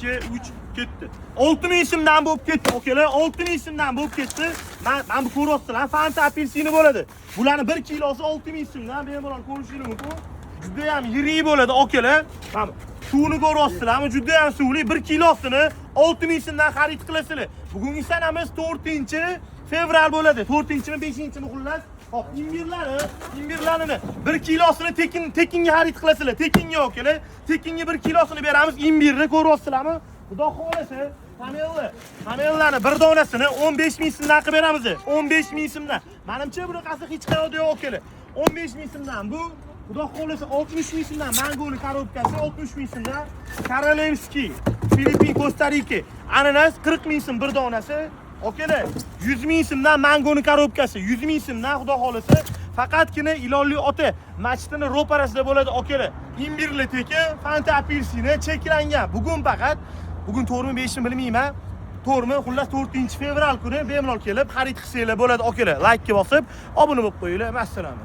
2, 3, ketdi. 6000 so'mdan bo'lib ketdi, akalar, 6000 so'mdan bo'lib ketdi. Man bu ko'ryapsizlar, Fanta apelsini bo'ladi. Bularni 1 kilosi 6000 so'mdan bemalol ko'rishingiz mumkin. Juda ham yirik bo'ladi, akalar. Mana suvni ko'ryapsizlarmi? Juda ham suvli. 1 kilosini 6000 so'mdan xarid qilasizlar. Bugungi sanamiz 4-fevral bo'ladi. 4-mi, 5-mi xullas. Hop, imbirlarini 1 kilosini tekin tekinga xarid qilasizlar. Tekinga, akalar. Tekinga 1 kilosini beramiz. Imbirni ko'ryapsizlarmi? Xudo xolasa, pomelo, pomellani bir donasini 15 ming so'mdan qilib beramiz. 15 ming so'mdan. Menimcha bunaqasi hech qayerda yo'q, akalar. 15 ming so'mdan bu. Xudo xolasa, 60 ming so'mdan mangoni korobkasi 60 ming so'mdan. Королевский, Filippin, Kosta-Rika. Ananas 40 ming so'm bir donasi. Akalar, 100 ming so'mdan mangoni korobkasi 100 ming so'mdan, xudo xolasa. Faqatgina Ilonli ota masjidini ro'parasida bo'ladi, akalar. Imbirli tekin, Fanta apelsini cheklangan. Bugun faqat, bugun 4mi, 5mi bilmayman. To'g'rimi? Xullas, 4-fevral kuni bemalol kelib xarid qilsanglar bo'ladi, akalar. Laykka bosib, obuna bo'lib qo'yinglar. Massalamu.